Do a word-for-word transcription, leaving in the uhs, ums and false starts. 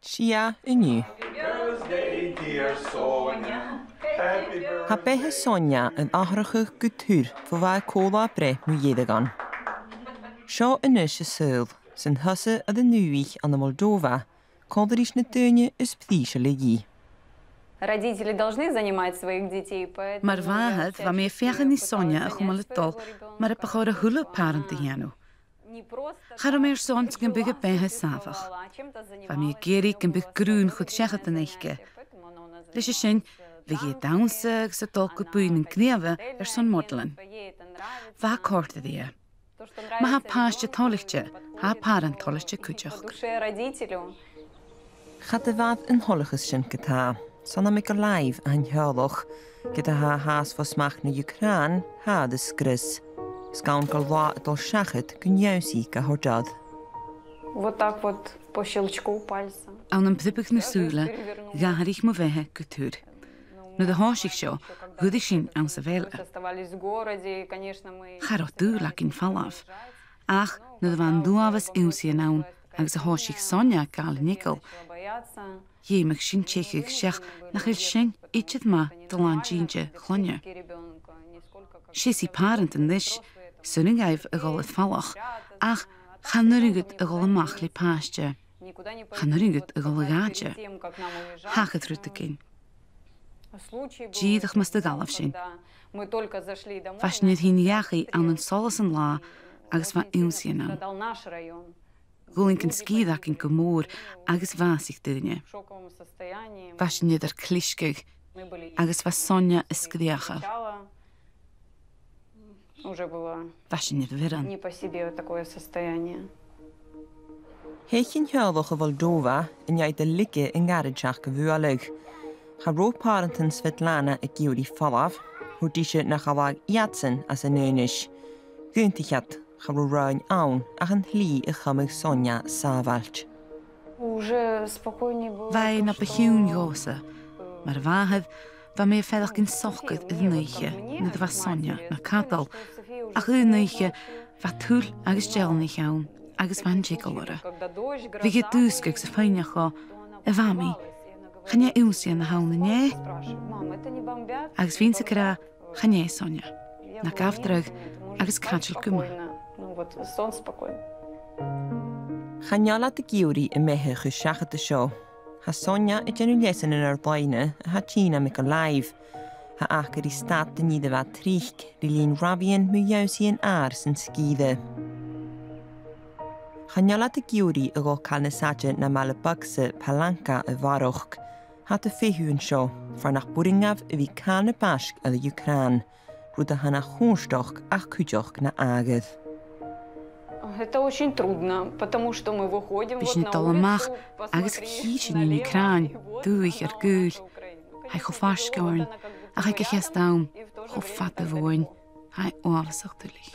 Sia an-diugh. Happy birthday, dear Sonia. Happy birthday. Tha beatha Sonia air atharrachadh gu tur bho bha i co-là-breith mu dheireadh ann. Seo a-nis an saoghal, 's ann thusa a tha i an-diugh ann am Moldova, còmhla ris na daoine as prìseile dhi. Родители должны занимать своих детей, поэтому... Mar mhàthair, bha mi a' feuchainn ri Sonia a chumail a' dol mar a bu chòir a h-uile pàrant a dhèanamh. Cha robh mi airson gum biodh a beatha sàmhach. Bha mi ag iarraidh gum biodh grunn chur-seachadan aice. Leis a sin, bhiodh i a' dannsa agus a' dol gu buidheann gnìomhach airson modailean. Bha e a' còrdadh rithe. Ma tha pàiste toilichte, tha pàrant toilichte cuideachd. Cha do mhair an toileachas sin ge-tà. 'S ann à Mykolaiv a tha an teaghlach. Ged a tha i a' fàs fo smachd na Ucràin, tha i air a sgrios. 'S gann gur latha a' dol seachad gun ionnsaigh ga thoirt oirre. Вот так вот, по щелчку пальца. Ann am priobadh na sùla, dh'atharraich mo bheatha gu tur. Nuair a thòisich seo, dh'fhuirich sinn anns a' bhaile. Cha robh dùil againn falbh. Ach nuair a bha an uabhas ionnsaighean ann agus a thòisich Sonia a' gabhail an eagal, dh'fheumadh sinn teicheadh seach nach eil sin idir math do làn-dìnnear chloinne. Seasaidh pàrantan ris, 's urrainn dhaibh a dhol air falach, ach chan urrainn dhut a dhol a-mach le pàiste. Chan urrainn dhut a dhol a dh'àite. Thachair rudeigin. Dìreach mus do dh'fhalbh sinn. Bha sinn air tighinn dhachaigh ann an solas an latha agus bha ionnsaighean ann. Dh'fhuiling an sgìre againn gu mòr agus bhàsaich daoine. Bha sinn air ar clisgeadh agus bha Sonia a' sgreuchail. Bha sinn air bhioran. Theich an teaghlach a Mholdova an dèidh do leigeil an gàrraidh a bhualadh. Cha robh pàrantan Svetlana ag iarraidh falbh, thuirt ise nach fhalbhadh iadsan às an aonais. Dh'aontaich iad, cha robh roghainn ann ach an t-slighe a chumadh Sonia sàbhailt. Bha e na bu chiùin dhòmhsa. Mar mhàthair, bha mi a' faireachdainn socair air an oidhche nuair a bha Sonia na cadal, ach aon oidhche bha tuil agus dealanach ann agus bha an t-eagal oirre. Bhiodh i a' dùsgadh 's a' faighneachd dhomh, a Mhamaidh, chan e ionnsaighean a th' ann, an e? Agus bhithinn-sa ag ràdh, chan e, Sonia. Na gabh dragh agus caidil gu math. Chan eil iad ag iarraidh am beatha a chur seachad an seo. Tha Sonia a' dèanamh leasanan air-loidhne a tha a' tighinn à Mykolaiv. Tha aca ri stad an ìre mhath tric, ri linn rabhaidhean mu dh'ionnsaighean àrd san sgìre. Chan eil iad ag iarraidh a dhol càil nas fhaide na am baile beag-sa Palanca a bharrachd. Tha iad a' feitheamh an seo, far nach b' urrainn dhaibh a bhith càil na b' fhaisge air an Ucràin, rud a tha na chomhartachd ach cuideachd na àmhghar. Bidh sinn a' dol a-mach agus chì sinn an Ucràin, dùthaich ar gaoil. Tha i cho faisg oirnn, ach aig a' cheart àm, cho fada bhuainn. Tha e uabhasach duilich.